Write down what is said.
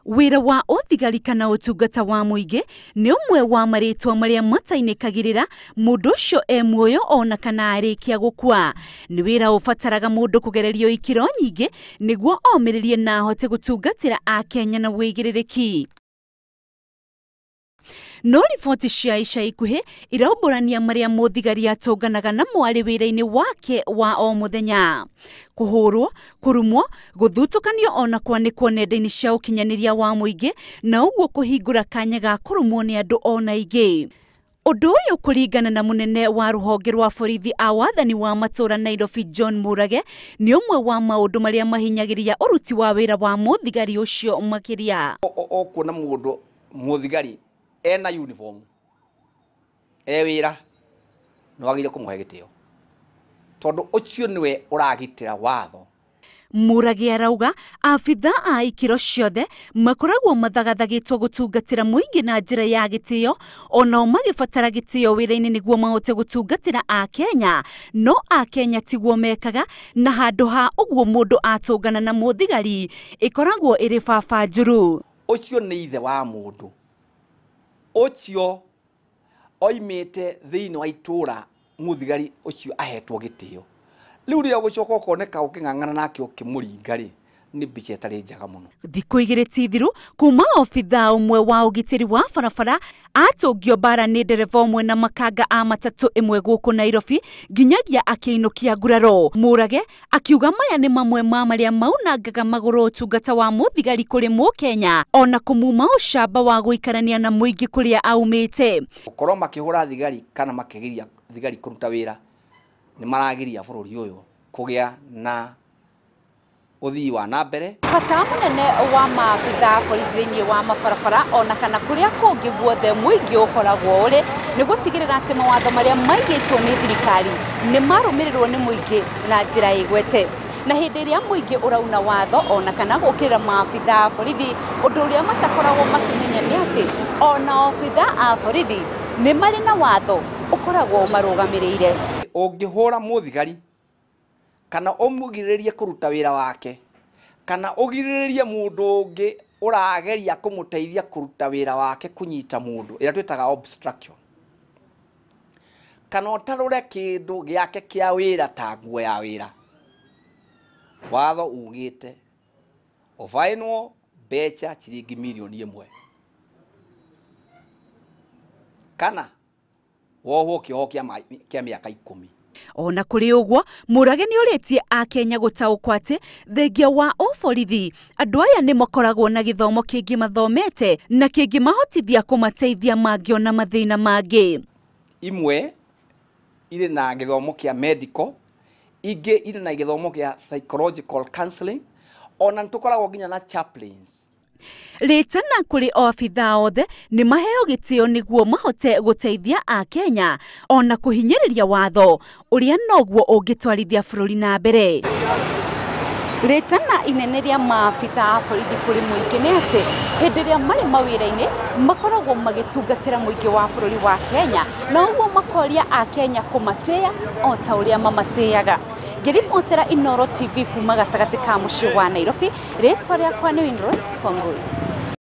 Wĩra wa ũthigari kana ũtungata wa mũingĩ nĩ ũmwe wa marĩtwa marĩa matainĩkagĩrĩra mũndũ ũcio e muoyo ona kana arĩkia gũkua. Nĩ wĩra ũbataraga mũndũ kũgererio ikĩro nyingĩ nĩguo omĩrĩrie na ahote gũtungatĩra Akenya na wĩigĩrĩrĩki. No riboti cia ica ikuhĩ iraumbũrania marĩa mũthigari atũnganaga namo arĩ wĩra-inĩ wake wa o mũthenya. Kũhũrwo, kũrumwo, gũthutũkanio ona kwanĩkwo nenda-inĩ cia ũkinyanĩria wa mũingĩ na ũguo kũhingũra kanya ga kũrumwo nĩ andũ ona ingĩ. Ũndũ ũyũ kũringana na mũnene wa rũhonge rwa borithi a wathani wa matũra Nairobi John Mũrage nĩ ũmwe wa maũndũ marĩa mahinyagĩrĩria ũruti wa wĩra wa mũthigari ũcio makĩria. Ũkuona mũndũ mũthigari ena uniform e wĩra nĩ wagĩrĩire kũmũhe gĩtĩo tondũ ũcio nĩwe ũragitĩra watho. Mũrage arauga abitha a ikĩro ciothe makoragwo mathagathagĩtwo gũtungatĩra mũingĩ na njĩra ya gĩtĩo onao magĩbatara gĩtĩo wĩra-inĩ nĩguo mahote gũtungatĩra Akenya, no Akenya tiguo mekaga na handũ ha ũguo mũndũ atũngana na mũthigari ĩkoragwo ĩrĩ baba njũru. Ũcio nĩ ithe wa mũndũ ũcio oimĩte thĩinĩ wa itũra mũthigari ũcio ahetwo gĩtĩo. Rĩu rĩrĩa ũgũcoka ũkoneka ũkĩng'ang'ana nake ũkĩmũringa rĩ, nĩ mbica ĩtarĩ njega mũno. Thikũ igĩrĩ ti thiru kuma obithaa ũmwe wa ũgitĩri wa barabara atũngio mbara nĩ ndereba ũmwe na makanga a matatũ ĩmwe gũkũ Nairobi nginyagia akĩinũkia nguraro. Mũrage akiuga maya nĩ mamwe ma marĩa maunangaga magũrũ ũtungata wa mũthigari kũrĩ mũkenya ona kũmuma ũcamba wa gũikarania na mũingĩ kũrĩa aumĩte. Gũkorwo makĩhũra thigari kana makĩgiria thigari kũruta wĩra nĩ maragiria bũrũri ũyũ kũgĩa na ũthii wa na mbere. Bata mũnene wa maabitha borithi thĩinĩ wa mabarabara ona kana kũrĩa kũngĩ guothe mũingĩ ũkoragwo ũrĩ nĩ gũtigĩrĩra atĩ mawatho marĩa maigĩtwo nĩ thirikari nĩ marũmĩrĩrwo nĩ mũingĩ na njĩra ĩgwete. Na hĩndĩ ĩrĩa mũingĩ ũrauna watho ona kana gũkĩrĩra maabitha a borithi, ũndũ ũrĩa matakoragwo makĩmenya nĩ atĩ ona obitha a borithi nĩ marĩ na watho ũkoragwo ũmarũgamĩrĩire. Ũngĩhũra mũthigari kana ũmũgirĩrĩrie kũruta wĩra wake kana ũgirĩrĩrie mũndũ ũngĩ ũrageria kũmũteithia kũruta wĩra wake kũnyita mũndũ ĩrĩa twĩtaga obstruction, kana ũtarũre kĩndũ gĩake kĩa wĩra ta nguo ya wĩra, watho ugĩte ũbainwo mbeca ciringi mirioni 1 kana wohwo kĩoho kĩa mĩaka 10. Ona kũrĩ ũguo Mũrage nĩ ũrĩtie Akenya gũtaũkwo atĩ thengia wa ũborithi andũ aya nĩ makoragwo na gĩthomo kĩngĩ mathomete na kĩngĩmahotithia kũmateithia mangĩona mathĩna mangĩ. Imwe irĩ na gĩthomo kĩa medical, ingĩ irĩ na gĩthomo kĩa psychological counseling, ona nĩ tũkoragwo nginya na chaplains. Rĩtana kũrĩ obithaa othe nĩ maheo gĩtĩo nĩguo mahote gũteithia Akenya ona kũhinyĩrĩria watho ũrĩa noguo ũngĩtwarithia bũrũri na mbere. Rĩtana inene rĩa maabitha a borithi kũrĩ mũingĩ nĩ atĩ hĩndĩ ĩrĩa marĩ mawĩra-inĩ makoragwo magĩtungatĩra mũingĩ wa bũrũri wa Kenya na ũguo makoria Akenya kũmatĩĩa o ta ũrĩa mamatĩaga. Ngĩribotera Inooro TV kuma gatagatĩ ka mũciĩ wa Nairobi, rĩtwa rĩakwa nĩ Winrose Wangui.